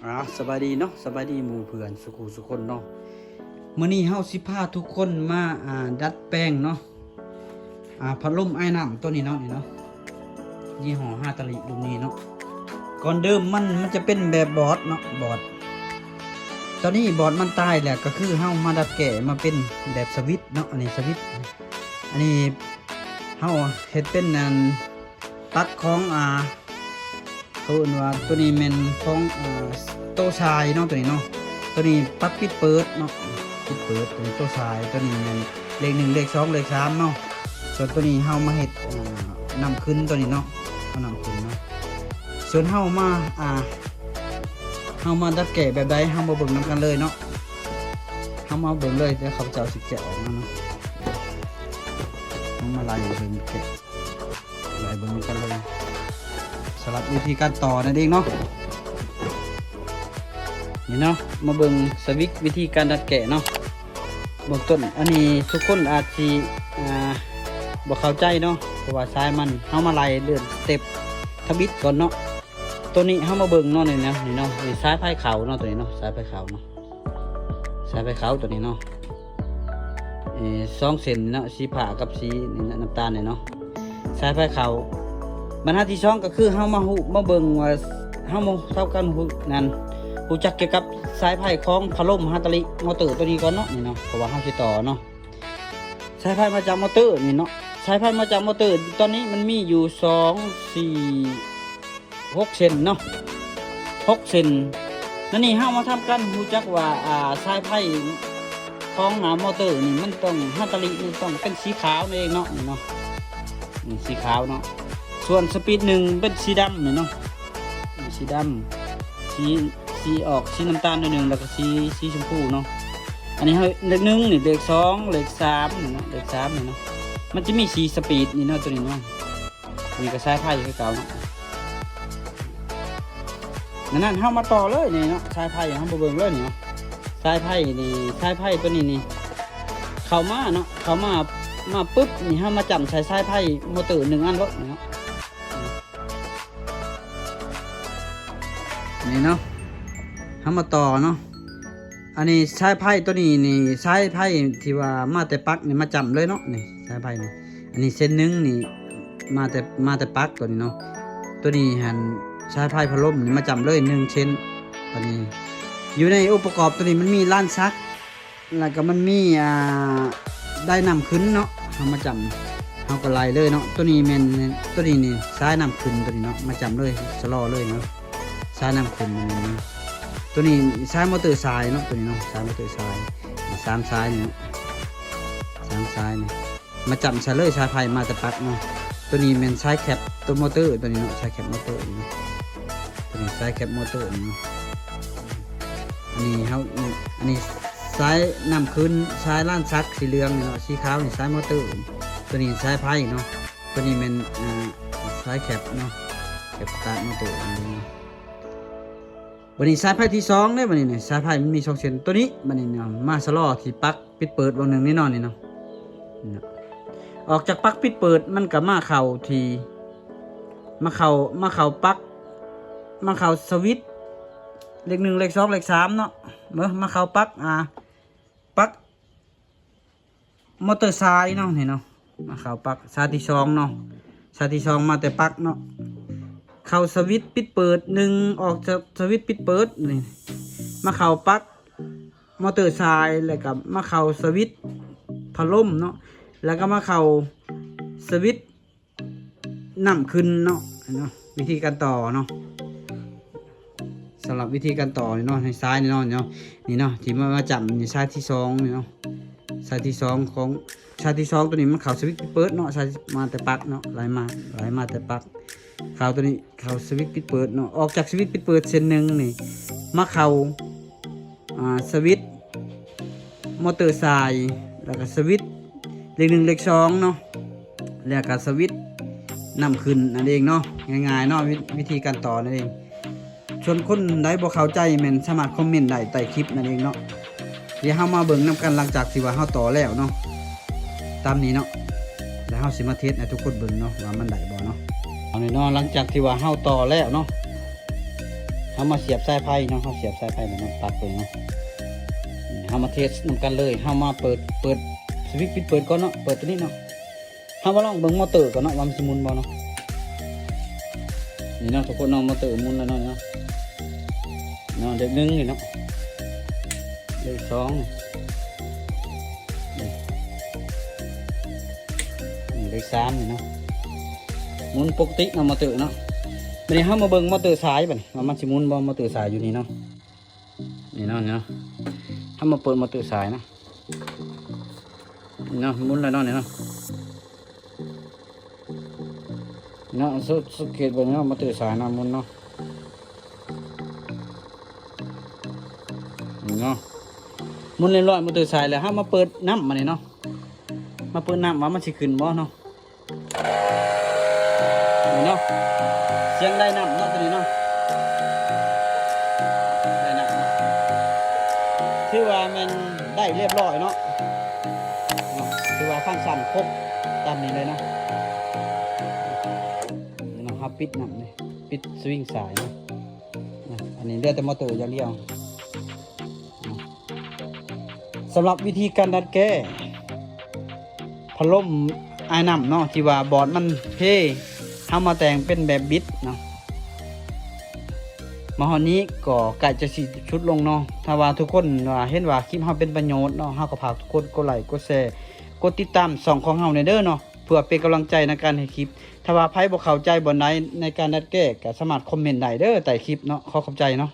ອາ ສະບາຍດີເນາະ ສະບາຍດີໝູ່ເພື່ອນສຸຂູສຸຄົນເນາະ. ມື້ນີ້ເຮົາຊິພາທຸກຄົນມາ ອາ ດັດແປງເນາະ ອາ ພັດລົມອາຍນ້ຳໂຕນີ້ເນາະ ນີ້ເນາະ ຍີ່ຫໍ້ຮາຕາລິລຸ້ນນີ້ເນາະ. ກ່ອນເດີມມັນ ມັນຈະເປັນແບບບອດເນາະ ບອດ ຕອນນີ້ບອດມັນຕາຍແລ້ວ ກໍຄືເຮົາມາດັດແກ້ມາເປັນແບບສະວິດເນາະ. ອັນນີ້ສະວິດ ອັນນີ້ເຮົາເຮັດເປັນອັນ ປັກຂອງ ອາ ເຂົາເອີ້ນວ່າໂຕນີ້ແມ່ນຂອງ ອາ ໂຕຊາຍເນາະ ໂຕນີ້ເນາະ. ໂຕນີ້ປັກປິດເປີດເນາະ ປິດເປີດ ໂຕນີ້ໂຕຊາຍ ໂຕນີ້ແມ່ນເລກໜຶ່ງ ເລກສອງ ເລກສາມເນາະ. ສ່ວນໂຕນີ້ເຮົາມາເຮັດ ອາ ນ້ຳຂຶ້ນໂຕນີ້ເນາະ ເອົານ້ຳຂຶ້ນເນາະ. ສ່ວນເຮົາມາ ອາ ເຮົາມາດັດແກ້ແບບໃດ ເຮົາມາເບິ່ງນຳກັນເລີຍເນາະ. ເຮົາມາເບິ່ງເລີຍ ດຽວຂ້າພະເຈົ້າຊິແກະອອກມາເນາະ. ເຮົາມາໄລ່ເບິ່ງແກະ ໄລ່ເບິ່ງນຳກັນເລີຍ ສຳລັບວິທີການຕໍ່ນັ້ນເອງເນາະ. ນີ້ເນາະ ມາເບິ່ງສະວິດວິທີການດັດແກ້ເນາະ. ເບື້ອງຕົ້ນ ອັນນີ້ທຸກຄົນອາດຊິ ອາ ບໍ່ເຂົ້າໃຈເນາະ ເພາະວ່າສາຍມັນ ເຮົາມາໄລ່ເລື່ອນສະເຕັບທຳອິດກ່ອນເນາະ. ໂຕນີ້ເຮົາມາເບິ່ງເນາະ ນີ້ນະ ນີ້ເນາະ ນີ້ສາຍໄຟເຂົ້າເນາະ ໂຕນີ້ເນາະ ສາຍໄຟເຂົ້າເນາະ ສາຍໄຟເຂົ້າໂຕນີ້ເນາະ ເອີ ສອງເສັ້ນເນາະ ສີຟ້າກັບສີນີ້ນະ ນ້ຳຕານນີ້ເນາະ ສາຍໄຟເຂົ້າ. ບັນຫາທີສອງກໍຄືເຮົາມາຮູ້ ມາເບິ່ງວ່າ ເຮົາມາເທົ່າກັນຮູ້ນັ້ນ ຮູ້ຈັກກ່ຽວກັບສາຍໄຟຂອງພັດລົມຮາຕາລິມໍເຕີໂຕນີ້ກ່ອນເນາະ ນີ້ເນາະ ເພາະວ່າເຮົາຊິຕໍ່ເນາະ. ສາຍໄຟມາຈາກມໍເຕີນີ້ເນາະ ສາຍໄຟມາຈາກມໍເຕີ ຕອນນີ້ມັນມີຢູ່ສອງ ສີ່ ຫົກເສັ້ນເນາະ ຫົກເສັ້ນ. ແລ້ວນີ້ເຮົາມາທຳການຮູ້ຈັກວ່າ ອາ ສາຍໄຟຂອງ ອາ ມໍເຕີນີ້ມັນຕ້ອງ ຮາຕາລິນີ້ຕ້ອງເປັນສີຂາວນັ້ນເອງເນາະ ນີ້ເນາະ ນີ້ສີຂາວເນາະ. ສ່ວນສະປີດໜຶ່ງເປັນສີດຳນີ້ເນາະ ນີ້ສີດຳ ສີ ສີອອກສີນ້ຳຕານໜ້ອຍໜຶ່ງ ແລ້ວກໍສີ ສີຊົມພູເນາະ. ອັນນີ້ເຮົາເລກໜຶ່ງນີ້ ເລກສອງ ເລກສາມນີ້ເນາະ ເລກສາມນີ້ເນາະ ມັນຈະມີສີ່ສະປີດນີ້ເນາະ ໂຕນີ້ເນາະ. ນີ້ກໍສາຍໄຟຄືເກົ່າເນາະ. ນັ້ນໆ ເຮົາມາຕໍ່ເລີຍນີ້ເນາະ ສາຍໄຟ ເຮົາມາເບິ່ງເລີຍນີ້ເນາະ ສາຍໄຟນີ້ ສາຍໄຟໂຕນີ້ນີ້ ເຂົ້າມາເນາະ ເຂົ້າມາ ມາປຶບນີ້ ເຮົາມາຈ້ຳໃສ່ສາຍໄຟມໍເຕີໜຶ່ງອັນໂລດນີ້ເນາະ. ນີ້ເນາະ ເຮົາມາຕໍ່ເນາະ. ອັນນີ້ສາຍໄຟໂຕນີ້ນີ້ ສາຍໄຟທີ່ວ່າມາແຕ່ປັກນີ້ ມາຈ້ຳເລີຍເນາະ ນີ້ສາຍໄຟນີ້. ອັນນີ້ເສັ້ນໜຶ່ງນີ້ ມາແຕ່ ມາແຕ່ປັກໂຕນີ້ເນາະ. ໂຕນີ້ຫັ້ນ ສາຍໄຟພັດລົມນີ້ມາຈ້ຳເລີຍໜຶ່ງເສັ້ນ. ບັດນີ້ຢູ່ໃນອົງປະກອບໂຕນີ້ ມັນມີລ້ານຊັກ ແລ້ວກໍມັນມີ ອ່າ ໄດນ້ຳຂຶ້ນເນາະ ເຮົາມາຈ້ຳ ເຮົາກໍໄລ່ເລີຍເນາະ. ໂຕນີ້ແມ່ນ ໂຕນີ້ນີ້ສາຍນ້ຳຂຶ້ນໂຕນີ້ເນາະ ມາຈ້ຳເລີຍ ສະລໍເລີຍເນາະ ສາຍນ້ຳຂຶ້ນໂຕນີ້ເນາະ. ໂຕນີ້ສາຍມໍເຕີຊາຍເນາະ ໂຕນີ້ເນາະ ສາຍມໍເຕີຊາຍ ສາມສາຍນີ້ເນາະ ສາມສາຍນີ້ ມາຈ້ຳໃສ່ເລີຍ ສາຍໄຟມາແຕ່ປັກເນາະ. ໂຕນີ້ແມ່ນສາຍແຄັບໂຕມໍເຕີໂຕນີ້ເນາະ ສາຍແຄັບມໍເຕີນີ້ເນາະ ໂຕນີ້ສາຍແຄັບມໍເຕີນີ້ເນາະ. ອັນນີ້ເຮົາ ອັນນີ້ສາຍນ້ຳຂຶ້ນ ສາຍລ້ານຊັກສີເຫຼືອງນີ້ເນາະ ສີຂາວນີ້ສາຍມໍເຕີ ໂຕນີ້ສາຍໄຟເນາະ. ໂຕນີ້ແມ່ນ ອ່າ ສາຍແຄັບເນາະ ແຄັບສະຕາດມໍເຕີນີ້ເນາະ. ບັດນີ້ສາຍໄຟທີສອງເດ້ ບັດນີ້ນີ້ ສາຍໄຟມັນມີສອງເສັ້ນ ໂຕນີ້ ບັດນີ້ເນາະ ມາສະລໍທີ່ປັກ ປິດເປີດວງໜຶ່ງນີ້ເນາະ ນີ້ເນາະ. ອອກຈາກປັກປິດເປີດ ມັນກໍມາເຂົ້າທີ່ ມາເຂົ້າ ມາເຂົ້າປັກ ມາເຂົ້າສະວິດເລກໜຶ່ງ ເລກສອງ ເລກສາມເນາະ. ເບິ່ງ ມາເຂົ້າປັກ ອ່າ ປັກມໍເຕີຊາຍເນາະ ນີ້ເນາະ ມາເຂົ້າປັກສາຍທີສອງເນາະ ສາຍທີສອງມາແຕ່ປັກເນາະ. ເຂົ້າສະວິດປິດເປີດໜຶ່ງ ອອກຈາກສະວິດປິດເປີດນີ້ ມາເຂົ້າປັກ ມໍເຕີຊາຍ ແລ້ວກໍມາເຂົ້າສະວິດພັດລົມເນາະ ແລ້ວກໍມາເຂົ້າສະວິດນ້ຳຂຶ້ນເນາະ ເນາະ. ວິທີການຕໍ່ເນາະ ສຳລັບວິທີການຕໍ່ນີ້ເນາະ ໃນສາຍນີ້ເນາະ ເນາະ ນີ້ເນາະ ທີ່ມາ ມາຈ້ຳນີ້ ສາຍທີສອງນີ້ເນາະ ສາຍທີສອງຂອງ ສາຍທີສອງໂຕນີ້ມັນເຂົ້າສະວິດປິດເປີດເນາະ ສາຍມາແຕ່ປັກເນາະ ໄລ່ມາ ໄລ່ມາແຕ່ປັກ ເຂົ້າໂຕນີ້ ເຂົ້າສະວິດປິດເປີດເນາະ. ອອກຈາກສະວິດປິດເປີດເສັ້ນໜຶ່ງນີ້ ມາເຂົ້າ ອ່າ ສະວິດມໍເຕີຊາຍ ແລ້ວກໍສະວິດເລກໜຶ່ງເລກສອງເນາະ ແລ້ວກໍສະວິດນ້ຳຂຶ້ນນັ້ນເອງເນາະ. ງ່າຍໆເນາະ ວິ ວິທີການຕໍ່ນັ້ນເອງ. ສ່ວນຄົນໃດບໍ່ເຂົ້າໃຈແມ່ນສາມາດຄອມເມັນໄດ້ໃຕ້ຄລິບນັ້ນເອງເນາະ. ດຽວເຮົາມາເບິ່ງນຳກັນ ຫຼັງຈາກທີ່ວ່າເຮົາຕໍ່ແລ້ວເນາະ ຕາມນີ້ເນາະ ແລ້ວເຮົາຊິມາເທສໃຫ້ທຸກຄົນເບິ່ງເນາະ ວ່າມັນໄດ້ບໍ່ເນາະ. ເອົານີ້ເນາະ ຫຼັງຈາກທີ່ວ່າເຮົາຕໍ່ແລ້ວເນາະ ເ ເຮົາມາສຽບສາຍໄຟເນາະ ເຮົາສຽບສາຍໄຟແລ້ວເນາະ ຕັດເບິ່ງເນາະ ເຮົາມາເທສນຳກັນເລີຍ ເຮົາມາເປີດ ເປີດສະວິດປິດເປີດກ່ອນເນາະ ເປີດຕົວນີ້ເນາະ ເຮົາມາລອງເບິ່ງມໍເຕີກ່ອນເນາະ ວ່າມັນຊິໝຸນບໍ່ເນາະ ນີ້ເນາະທຸກຄົນເນາະ ມໍເຕີໝຸນແລ້ວເນາະ ເນາະ ເນາະ ເລກໜຶ່ງນີ້ເນາະ ເລກສອງ ນີ້ ນີ້ເລກສາມນີ້ເນາະ ໝຸນປົກກະຕິເນາະ ມໍເຕີເນາະ ບາດນີ້ເຮົາມາເບິ່ງມໍເຕີສາຍ ບາດນີ້ວ່າມັນຊິໝຸນບໍ່ ມໍເຕີສາຍຢູ່ນີ້ເນາະ ນີ້ເນາະ ນີ້ເນາະ ເຮົາມາເປີດມໍເຕີສາຍເນາະ ນີ້ເນາະ ໝຸນແລ້ວເນາະ ນີ້ເນາະ ເນາະ ສັງ ສັງເກດເບິ່ງເນາະ ມໍເຕີສາຍເນາະ ໝຸນເນາະ ເນາະ ໝຸນຮຽບຮ້ອຍ ມໍເຕີສາຍແລ້ວ ເຮົາມາເປີດນ້ຳ ບາດນີ້ເນາະ ມາເປີດນ້ຳວ່າມັນຊິຂຶ້ນບໍ່ເນາະ ນີ້ເນາະ ສຽງໄດ້ນ້ຳເນາະ ຕົວນີ້ເນາະ ໄດ້ນ້ຳເນາະ ຖືວ່າແມ່ນໄດ້ຮຽບຮ້ອຍເນາະ ເນາະ ຖືວ່າຟັງຊັນຄົບຕາມນີ້ເລີຍເນາະ ນີ້ເນາະ ເຮົາປິດນ້ຳນີ້ ປິດສະວິງສາຍເນາະ ເນາະ ອັນນີ້ເຫຼືອແຕ່ມໍເຕີຢ່າງດຽວ ສຳລັບວິທີການດັດແກ້ພັດລົມອ້າຍນ້ຳເນາະ ທີ່ວ່າບອດມັນເພ ເຮົາມາແຕ່ງເປັນແບບບິດເນາະ ມາຮອດນີ້ກໍໃກ້ຈະສິ້ນສຸດລົງເນາະ ຖ້າວ່າທຸກຄົນວ່າເຫັນວ່າຄລິບເຮົາເປັນປະໂຫຍດເນາະ ເຮົາກໍຝາກທຸກຄົນກົດໄລ ກົດແຊ ກົດຕິດຕາມຊ່ອງຂອງເຮົາແດ່ເດີເນາະ ເພື່ອເປັນກຳລັງໃຈໃນການເຮັດຄລິບ ຖ້າວ່າໃຜບໍ່ເຂົ້າໃຈບ່ອນໃດໃນການດັດແກ້ ກໍສາມາດຄອມເມັນໄດ້ເດີໃຕ້ຄລິບເນາະ ຂໍຂອບໃຈເນາະ.